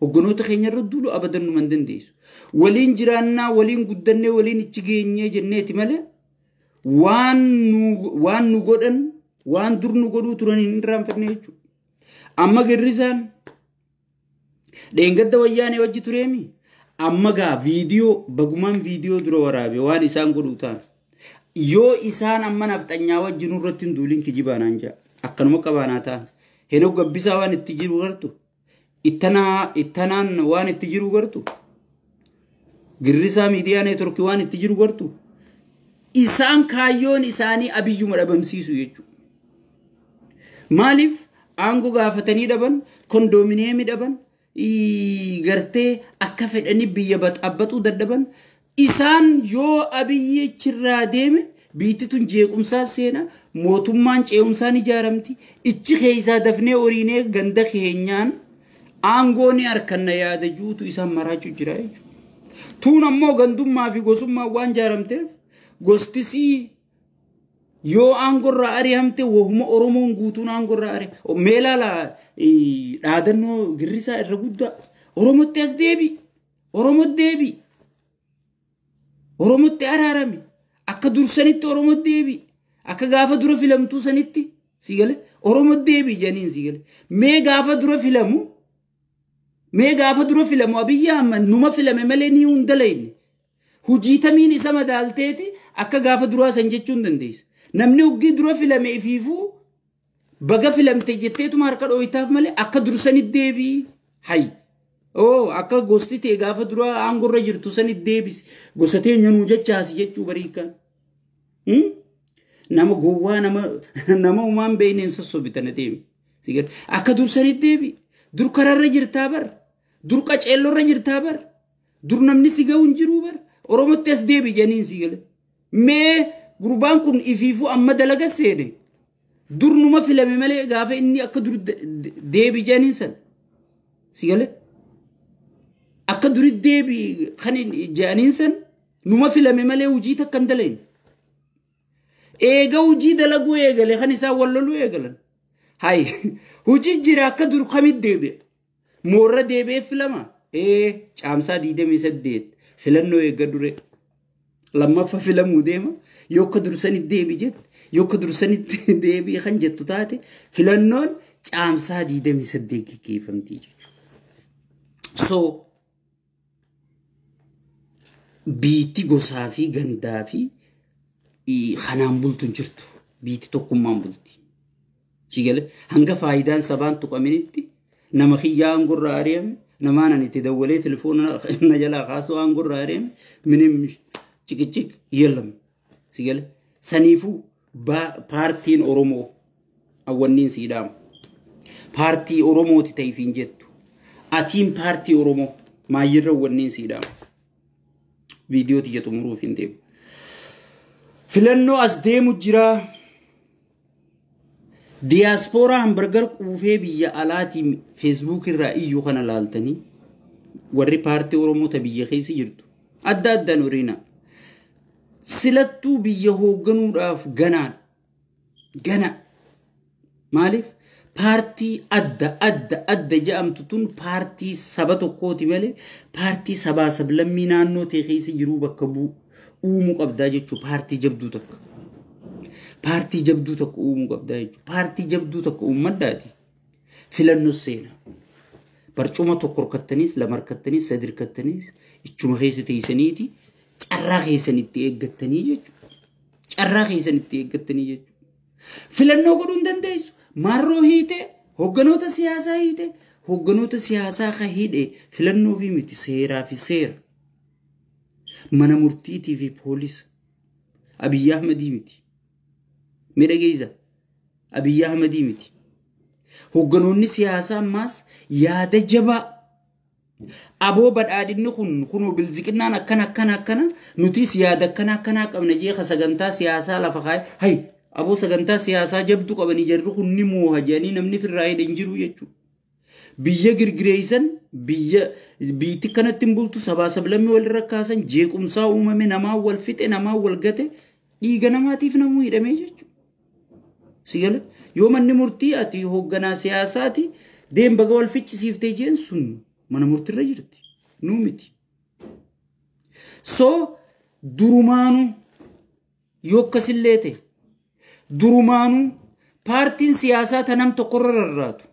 hogganoota keenyarra duulu abadan nu hin dandeessu. Waliin jiraannaa waliin guddannee waliin ichi geenyee jenneeti malee waan nu godhan waan dur nu godhuu turan hin irraanfanne jechuudha. Amma girrisaan dheengadda wayyaanee wajji tureemi. Amma gaa viidiyoo bagumaan viidiyoo dura waraabe waan isaan godhuu ta'an. Yoo isaan amma nafxanyaa wajji nurratti hin duulin kijibaanaan jaa. Akkanuma qabaanaa ta'an. Henoo gabbisaa waan itti jiru gartu. Ittanaan waan itti jiru gartu. Girrisaa miidiyaa neetworkii waan itti jiru gartu. Isaan kaayyoon isaanii Abiyyuma dhabamsiisu jechuudha. Maaliif aangoo gaafatanii dhaban, kondoomineemii dhaban, gartee akka fedhanii biyya baxabbaxuu dadhaban. Isaan yoo Abiyyi achirraa deeme biitti tun jeequmsaa seena mootummaan ce'umsaan ijaaramti ichi keessaa dafnee horiinee ganda keenyaan aangoo ni harkanna yaada juutu isaan maraachuu jira jechuudha. Tuun ammoo gandummaa fi gosummaa waan ijaaramteef gostisii yoo aangorraa ari'amte wahuma Oromoon guutuun aangorraa ari'ame. Mee ilaala dhaadannoo girrisaa irra guddaa Oromootti as deebi. Oromootti deebi. Oromootti araarame. Akka dursanitti Oromootti deebi. Akka gaafa dura filamtuu sanitti si gale Oromootti deebi jedhaniin si gale. Mee gaafa dura filamu Abiyyi Ahmad numa filame malee ni hunda layne. Hojii isa madaalteeti akka gaafa duraa san jechuu hin dandeessu. Namni hoggii dura filame ifiifuu baga filamte jetteetuma harka dhooytaaf malee akka dursanitti deebii hay. Oo akka gosti ta'e gaafa dura aangorra jirtu sanitti deebisi. Gosa teenya nuu jechaasi jechuu bariikan. Nama gowwaa nama uumaan beeyneen sossobitana deemi. Akka dursanitti deebi. Dur kararra jirtaa bar. Dur qaceellorra jirtaa bar. Dur namni si ga'u hin jiruu bar. Oromootti as deebi jedhaniin si gale. Mee gurbaan kun ifiifuu amma dalaga seene. Dur numa filame malee gaafa inni akka dur deebi jedhaniin san. Si gale. Akka duri deebi kan jedhaniin san numa filame malee hojii takka hin dalagne. Eega hojii dalaguu eegale kan isaan wal loluu eegalan. Hay hojii jira akka dur kamitti deebi'a. Moorra deebi'ee filama. Caamsaa 28 filannoo eegga dure. Lammaffaa filamuu deema. Yoo akka dursanitti deebi jette yoo akka dursanitti deebii kan jettu taate filannoon caamsaa 28 gaggeeffamti jechuudha. So biitti gosaa fi gandaa fi kanaan bultu hin jirtu. Biitti tokkummaan bulti. Sigale hanga faayidaan sabaan tuqaminitti nama kiyyaa aangorraa ari'ame namaan ani itti dawwalee telefoona na jalaa kaasuu aangorraa ari'ame minim ciqiciq yelam. Sigale saniifuu paartiin Oromoo awwanniin siidhaama. Paartii Oromooti ta'ifiin jettu. Atiin paartii Oromoo maayyirra awwanniin siidhaama. Viidiyoo tiyya xumuruuf hin deemu. Filannoo as deemu jira. Diyaaspooraa hambargar quufee biyya alaatii feesbuuk irraa iyyuu kana laaltanii warri paartii Oromoo ta biyya keessa jirtu adda addaan horiina. Silattuu biyya hoogganuudhaaf ganaadha. Gana. Maaliif? Paartii adda adda adda jedhamtu tun paartii saba tokkooti malee paartii sabaa sablammii naannoo ta'e keessa jiruu bakka bu'u uumuu qabdaa jechuudha. Paartii jabduu tokko. Paartii jabduu tokko uumuu qabdaa jechuudha. Paartii jabduu tokko uummaddaati. Filannoo seenaa. Barcuma tokko hirkattaniis, lama hirkattaniis, sadi hirkattaniis ichuma keessa teessaniiti carraa keessan itti eeggattanii jechuudha. Carraa keessan itti eeggattanii jechuudha. Filannoo godhuu hin dandeessu. Marroo hiite, hoogganoota siyaasaa hiite, hoogganoota siyaasaa ka hidhe filannoo fi miti seeraa fi seera. Mana murtiitii fi poolisa. Abiyyi Ahmadii miti. Mee dhageessa? Abiyyi Ahmadii miti. Hoogganoonni siyaasaa ammaas yaada jabaa aboo badhaadhinni kun kunoo bilziqinnaan akkana akkana akkana nutis yaada akkana akkanaa qabna jeeqa sagantaa siyaasaa lafa kaa'e hay aboo sagantaa siyaasaa jabdu qabanii jarri kun ni mooha jedhanii namni firraa hidhan jiru jechuudha. Biyya girgireessan biyya biitti kanatti hin bultu sabaa sablammii walirra kaasan jeequmsaa uumame namaa wal fixe namaa wal gate dhiiga namaatiif namuu hidhamee jechuudha. Sigala yoo manni murtii ati hoogganaa siyaasaati deem baga wal fichisiiftee jeen sun mana murtiirra jirti nuu miti. So durumaanuu yoo akkasillee ta'e durumaanuu paartiin siyaasaa ta nam tokkorra rarraatu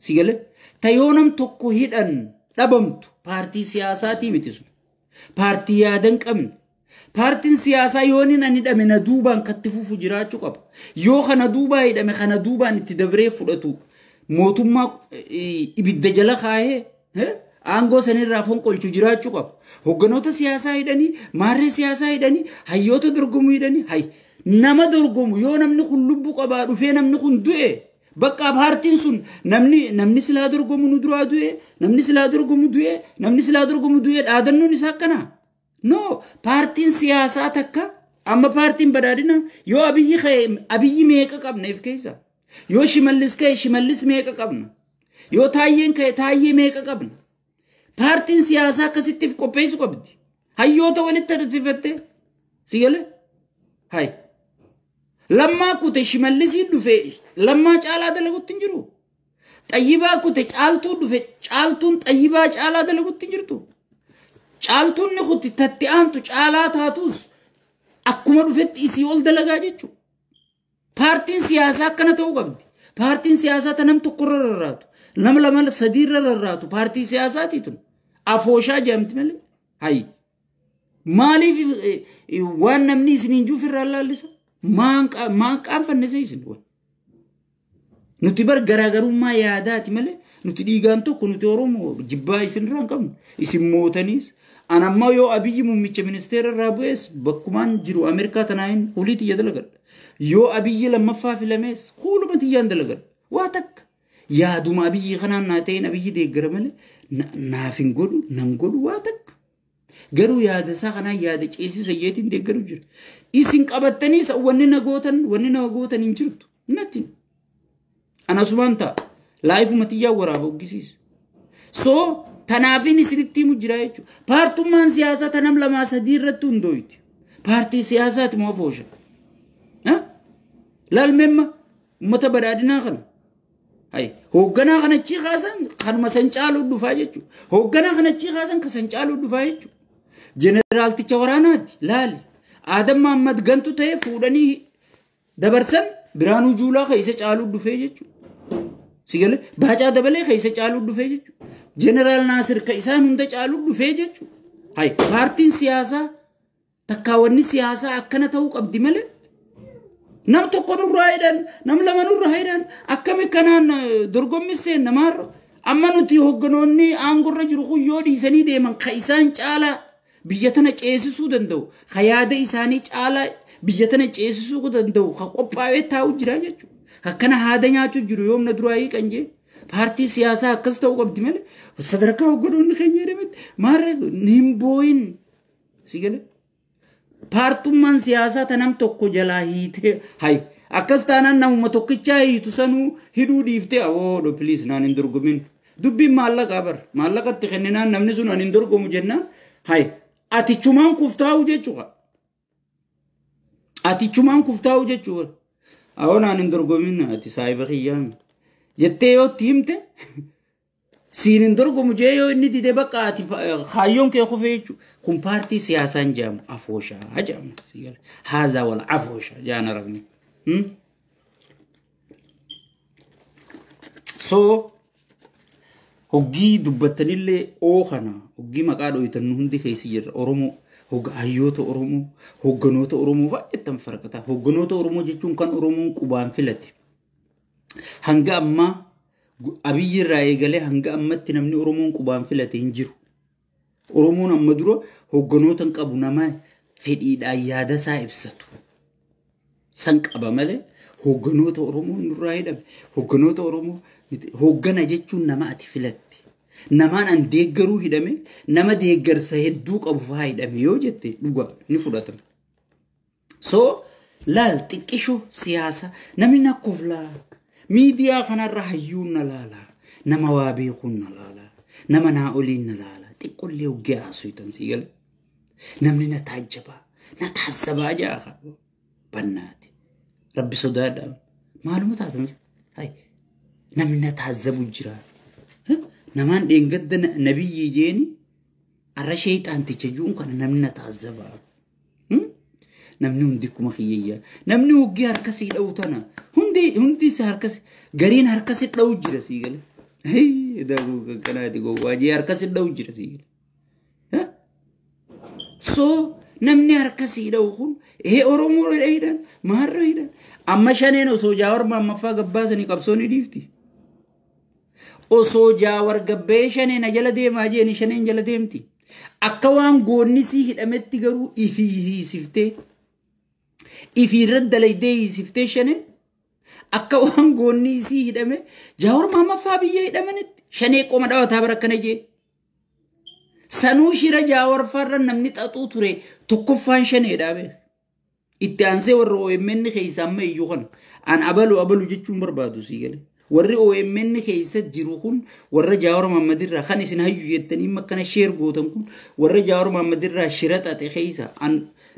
sigale ta yoo nam tokko hidhan dhabamtu paartii siyaasaatii miti sun paartii yaada hin qabne. Paartiin siyaasaa yoo inni ani hidhame na duubaan katti fufu jiraachuu qaba. Yoo kana duubaa hidhame kana duubaan itti dabree fudhatu mootummaa ibidda jala kaa'ee aangoo sanirraa fonqolchu jiraachuu qaba. Hoogganoota siyaasaa hidhanii, maarree siyaasaa hidhanii, hayyoota dorgomuu hidhanii, hay nama dorgomu yoo namni kun lubbuu qabaa dhufee namni kun du'e bakka paartiin sun namni silaa dorgomu nu duraa du'e, namni silaa dorgomu du'e, namni silaa dorgomu du'e dhaadannoon isaa akkana. No, paartiin siyaasaa takka amma paartiin badhaadhina yoo Abiyyi ka'e Abiyyi meeqa qabna if keessa? Yoo Shimallis ka'e Shimallis meeqa qabna? Yoo Taayyeen ka'e Taayyee meeqa qabna? Paartiin siyaasaa akkasitti if qopheessuu qabdi. Hayyoota walitti adeemsifattee si galee? Hay. Lammaa kute Shimallisii dhufe Lammaa caalaa dalagutti hin jiru. Xayyibaa kute Caaltuu dhufe Caaltuun Xayyibaa caalaa dalagutti hin jirtu. Caaltuun ni kuti tatti aantu caalaa taatus akkuma dhufetti isii ol dalagaa jechuudha. Paartiin siyaasaa akkana ta'uu qabdi. Paartiin siyaasaa ta nam tokkorra rarraatu, nama lama sadiirra rarraatu paartii siyaasaati tun. Afooshaa jedhamti malee. Hayi. Maaliif waan namni isiniin juuf irraa laallisa? Maan qaanfanne isin? Nuti bar garaagarummaa yaadaati malee nuti dhiigaan tokko nuti Oromoo jibbaa isinirraa hin qabnu. Isin mootaniis an amma yoo Abiyyi muummicha ministeera irraa bu'es bakkumaan jiru Ameerikaa tanaayin hulii tiyya dalagadha. Yoo Abiyyi lammaffaa filamees huluma tiyyaan dalagadha. Waa takka yaaduma Abiyyi kanaan naa ta'een Abiyyi deeggara malee naaf hin godhu nan godhu waa takka. Garuu yaada isaa kanaan yaada ceesisa jeetiin deeggaru jira. Isin qabattaniis wanni na gootan hin jirtu. Natti. Anasumaan ta'a. Laayifuma tiyyaa waraaba hoggisiisa. So tanaafin isinitti himu jira jechuudha. Paartummaan siyaasaa tanam lamaa sadii irratti hundooyti. Paartii siyaasaati moo foosha? Laalmeemma uummata badhaadhinaa kana. Hay hoogganaa kana achii kaasan kanuma san caaluu dhufaa jechuudha. Hoogganaa kana achii kaasan ka san caaluu dhufaa jechuudha. Jeneraalticha waraanaati laali. Aadam Mahammad gantu ta'e fuudhanii dabarsan Biraanuu Juulaa ka isa caaluu dhufee jechuudha. Sigale Baacaa Dabalee ka isa caaluu dhufee jechuudha. Jeneraal Naasir ka isaan hunda caaluu dhufee jechuudha. Hay paartiin siyaasaa takkaawwanni siyaasaa akkana ta'uu qabdi malee nam tokko nurraa hidhan nam lama nurraa hidhan akkami kanaan dorgommii seenna maarra amma nuti hoogganoonni aangorra jiru kun yoo dhiisanii deeman ka isaan caalaa biyya tana ceesisuu danda'u ka yaada isaanii caalaa biyya tana ceesisuu danda'u ka qophaa'ee taa'u jira jechuudha. Akkana haada nyaachuu jiru yoomna duraa hiiqan jee paartii siyaasaa akkas ta'uu qabdi malee sadarkaa hoogganoonni keenya jedhametti maarra hin booyin si galee. Paartummaan siyaasaa ta nam tokko jalaa hiitee hay akkas taanaan namuma tokkichaa hiitu sanuu hidhuu dhiiftee awoo please naan hin dorgomin dubbiin maallaqaa bar maallaqatti kenninaan namni sun an hin dorgomu jennaan hay atichumaan kuftaa'u jechuudha. Atichumaan kuftaa'u jechuudha. Awoo naan hin dorgomin ati saayiba kiyyaami. Jettee yoo itti himte siin hin dorgomu jee yoo inni dide bakka ati kaayyoon kee kufee jechuudha. Kun paartii siyaasaan jedhamu afooshaa jedhama. Haazaa wal afooshaa jedhan arabni. So hoggii dubbattanillee oo kana hoggii maqaa dho'itan hundi keessa jirra Oromoo. Hayyoota Oromoo, hogganoota Oromoo baay'eetan farqata. Hogganoota Oromoo jechuun kan Oromoon qubaan filate. Hanga ammaa Abiyyi irraa eegalee hanga ammatti namni Oromoon qubaan filate hin jiru. Oromoon amma dura hogganoota hin qabu nama fedhiidhaan yaada isaa ibsatu. San qaba malee hogganoota Oromoon nurraa hidhame. Hogganoota Oromoo hoggana jechuun nama ati filatte. Namaan an deeggaruu hidhame nama deeggarsa hedduu qabu fa'aa hidhame yoo jette dhugaa ni fudhatama. So laal xiqqisho siyaasa namni nakkoof laa miidiyaa kanarra hayyuun na laala nama waa beekuun na laala nama naa oliin na laala xiqqollee hoggee haasoo sii gala namni na taajjabaa na taazzabaa jaa bannaati rabbi sodaadhaa maaluma taatan namni na taazzabu jira. Namaan dheengadda nabiyyi jeeni arra sheexaanticha juun kana namni na taazzabaa. Namni hundi akkuma kiyyayyaa. Namni hoggee harkasii dha'u tana. Hundi isa harkas gariin harkasii dha'u jira sii gale. Hei kanaati gowwaa jee harkasii dha'u jira sii gale. So namni harkasii dha'u kun Oromoo hidhan maarra hidhan. Amma shaneen osoo Jaawar Maammaffaa gabbaasanii qabsoo ni dhiifti. Osoo Jaawar gabbee shaneen jala deemaa jeeni shaneen jala deemti. Akka waan goonni sii hidhametti garuu ifii hiisiftee ifii irra dalaydee hiisiftee shaneen akka waan goonni sii hidhame Jaawar Maammaffaa biyya hidhamanitti shanee qoma dhawataa bara akkana jee. Sanuu shira Jaawar farra namni xaxuu ture tokkoffaan shaneedhaa beek. Itti aansee warra OMN keessa amma iyyuu kana an abalu abalu jechuun barbaadu sii galee. Warri OMN keessa jiru kun warra Jaawar Maammadirraa kan isin hayyu jettanii makkana sheer gootan kun warra Jaawar Maammadirraa shira xaxe keessa an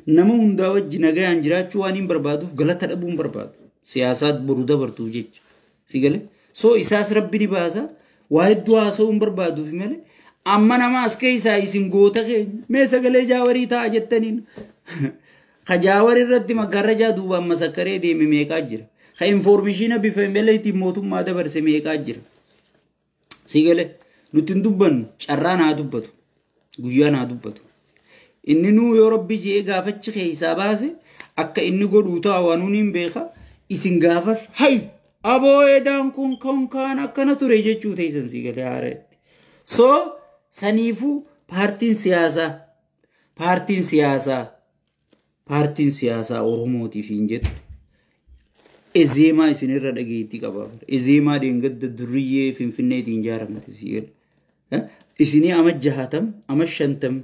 nama hundaa wajji nagayaan jiraachuu waan hin barbaaduuf galata dhabuu hin barbaadu. Siyaasaat boru dabartuuf jecha. Si galee? So isaas rabbi ni baasa waa hedduu haasa'uu hin barbaaduuf malee amma nama as keessaa isin goota keenya mee sagalee Jaawarii ta'a jettaniin. Ka Jaawar irratti maggaarrajaa duubaan masakkaree deeme meeqaa jira. Ka informeeshiina bifa maleetiin mootummaa dabarse meeqaa jira. Si galee nuti hin dubbannu carraa naa dubbatu guyyaa naa dubbatu. Inni nuu yoo rabbi jee gaafachi keessaa baase akka inni godhuu ta'a waan hin beeka isin gaafas hay aboo edaan kun kaan akkana ture jechuu teessan si galee haareetti. So saniifuu paartiin siyaasaa Oromootiif hin jettu. Ezeemaa isinirra dhageettii qaba. Ezeemaa dheengadda durriyyee Finfinneetiin ijaaramte si gala. Isinii ama 60 ama 50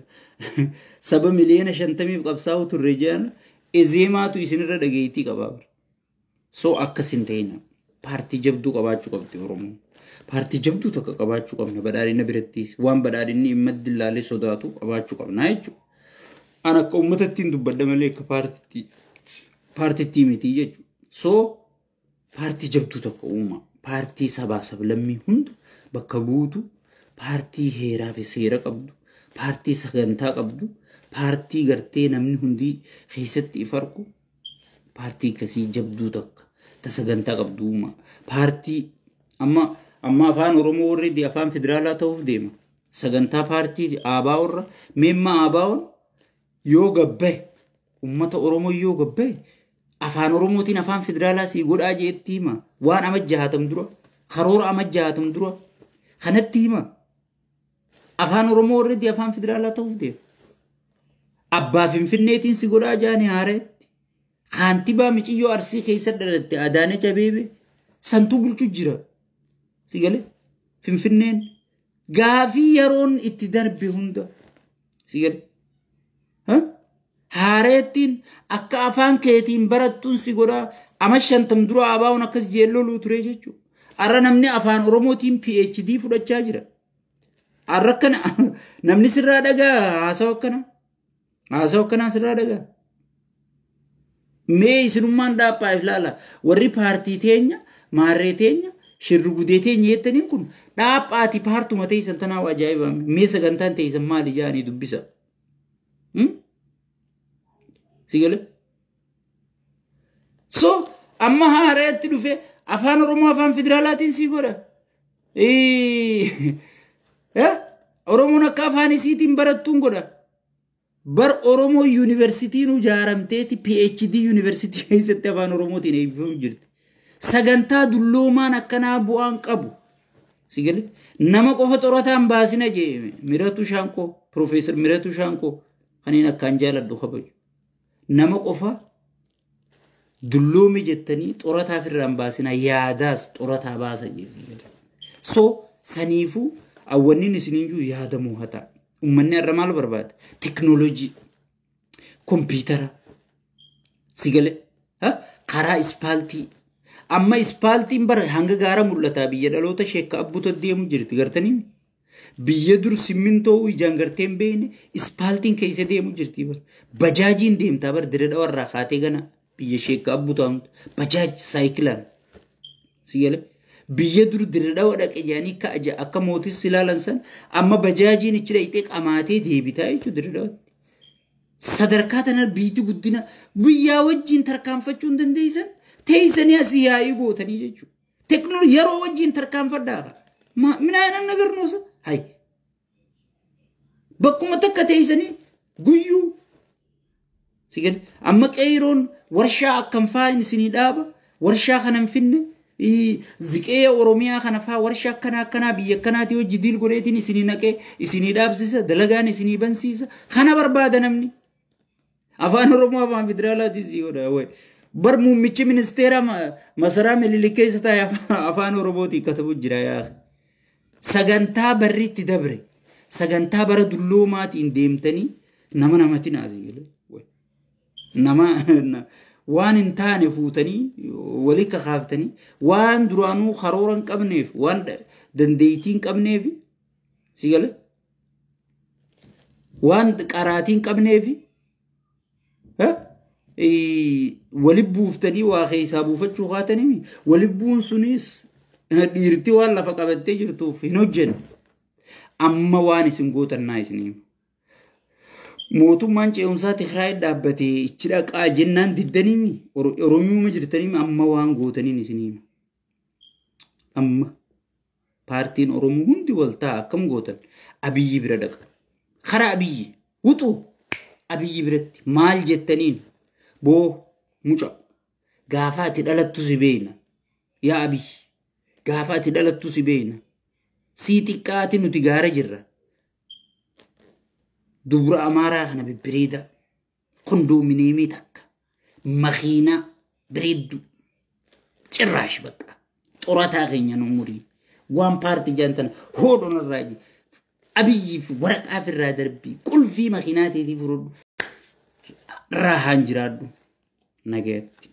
saba miliyoona 50 qabsaa'u turre jedhan ezeemaatu isinirra dhageettii qaba. So akkas hin ta'ina. Paartii jabduu qabaachuu qabdi Oromoon. Paartii jabduu tokko qabaachuu qabna badhaadhina birattis waan badhaadhinni dhimma dillaalee sodaatu qabaachuu qabna jechuudha. An akka uummatatti hin dubbadha malee akka paartiitti miti jechuudha. So paartii jabduu tokko uuma. Paartii sabaa sablammii hunda bakka buutu, paartii heeraa fi seera qabdu, paartii sagantaa qabdu, paartii gartee namni hundi keessatti if argu, paartii akkasii jabduu tokko ta sagantaa qabdu uuma. Paartii amma afaan Oromoo warri afaan federaalaa ta'uuf deema. Sagantaa paartii ABO irra meemma ABO'n yoo gabbae uummata Oromoo yoo gabbae afaan Oromootiin afaan federaalaa sii godhaa jeetti hima. Waan ama 60 dura karoora ama 60 dura kanatti hima. Afaan Oromoo warri afaan federaalaa ta'uuf deema. Abbaa Finfinneetiin si godhaa jaanii haareetti. Kaantibaa Miciyyoo Arsii keessa dhalatte Adaanech Abeebee santuu bulchu jira. Si galee Finfinneen gaafii yeroon itti darbe hunda si galee. Haareettiin akka afaan keetiin barattuun si godhaa ama 50 dura ABO'n akkas jeelloluu ture jechuudha. Arra namni afaan Oromootiin PhD fudhachaa jira. Arra akkana namni sirraa dhagaa haasa'u akkana. Haasa'u akkanaa sirraa dhagaa. Mee isinummaan dhaaphaaf ilaala. Warri paartii teenya maarree teenya Shirri gudeetee nyeettaniin kun dhaaphaati paartuma teessan tanaaf ajaa'iba. Mee sagantaan teessan maali jaanii dubbisa. Sigale? So amma haaraatti dhufe afaan Oromoo afaan federaalaatiin sii godha. Oromoon akka afaan isiitiin barattuun godha. Bar Oromoo yuunivarsiitiin ijaaramteeti PhD yuunivarsiitii keessatti afaan Oromootiin eebbifamu jirti. Sagantaa dulloomaan akkanaa bu'aan qabu. Sigale nama qofa xorataan baasina jee Miratu Shaankoo, Profeesar Miratu Shaankoo kanneen akkaan jaaladhu kabaju. Nama qofa dulloome jettanii xorataaf irraan baasina yaadaas xorataa baasa jee. So saniifuu awwanniin isiniin jiru yaada moo'ataa. Uummanni har'a maal barbaada? Teknooloojii, kompiitara, sigale, karaa ispaaltii. Amma ispaaltiin bara hanga gaara mul'ataa biyya dhaloota sheekka abbuuta deemu jirti gartanii. Biyya dur simmintoo ijaan gartee hin beekne ispaaltiin keessa deemu jirti bara. Bajaajiin deemtaa bara dirra dhawarraa kaatee gana biyya sheekka abbuutaamtu bajaaj saayikilaan sigale. Biyya dur dirra dhawa dhaqe jedhanii akka mootis ilaalan san amma bajaajiin ichi dhaqxee qamaatee deebitaa jechuudha dirra dhawatti. Sadarkaa tana biitti guddina guyyaa wajjin tarkaanfachuu hin dandeessan. Teessanii asii yaa'ii gootanii jechuudha. Teknoolojii yeroo wajjin tarkaanfadhaa. Minaan nagarnoosa? Hay. Bakkuma takka teessanii guyyuu. Amma qeeroon warshaa akkam fa'aa isinii dhaaba. Warshaa kana hin finne. Ziqee Oromiyaa kana fa'aa warshaa akkanaa akkanaa biyya akkanaatii hojii diil godheetiin isinii naqee isinii dhaabsisa. Dalagaan isinii bansiisa. Kana barbaada namni. Afaan Oromoo afaan federaalaatiin sii godha. Bar muummichi ministeera masaraa Minilik keessa taa'e afaan Oromootiin katabu jira yaa. Sagantaa barri itti dabre sagantaa bara dulloomaatiin deemtanii nama namatti naasii. Nama waan hin taane fuutanii walii kakaaftanii waan duraanuu karoora hin qabneef waan dandeettii hin qabneef sigale waan qaraatii hin qabneef wali buuftanii waa keessaa buufachuu kaatanii wali buun sunis dhiirti waan lafa qabattee jirtuuf hin hojjenne. Amma waan isin gootan naa isinii. Mootummaan ce'umsaa Tigraay dhaabbatee ichi dhaqaa jennaan diddanii Oromiyuma jirtanii amma waan gootaniin isinii. Amma paartiin Oromoo hundi waltaa akkam gootan Abiyyi bira dhaqa. Karaa Abiyyi wuxuu Abiyyi biratti maal jettaniin boo muca gaafa ati dhalattu si beekna yaa Abiyyi gaafa ati dhalattu si beekna sii xiqqaati nuti gaara jirra. Dubra Amaaraa kana bibbireeda kondoominiyeemii takka makiinaa bareeddu cirraash bakka xorataa keenya nu umurii waan paartii jaantan hoodhon irraa ji Abiyyiif waraqaaf irraa darbii qulfii makiinaa teetii fudhadhu raahaan jiraadhu nagaatti.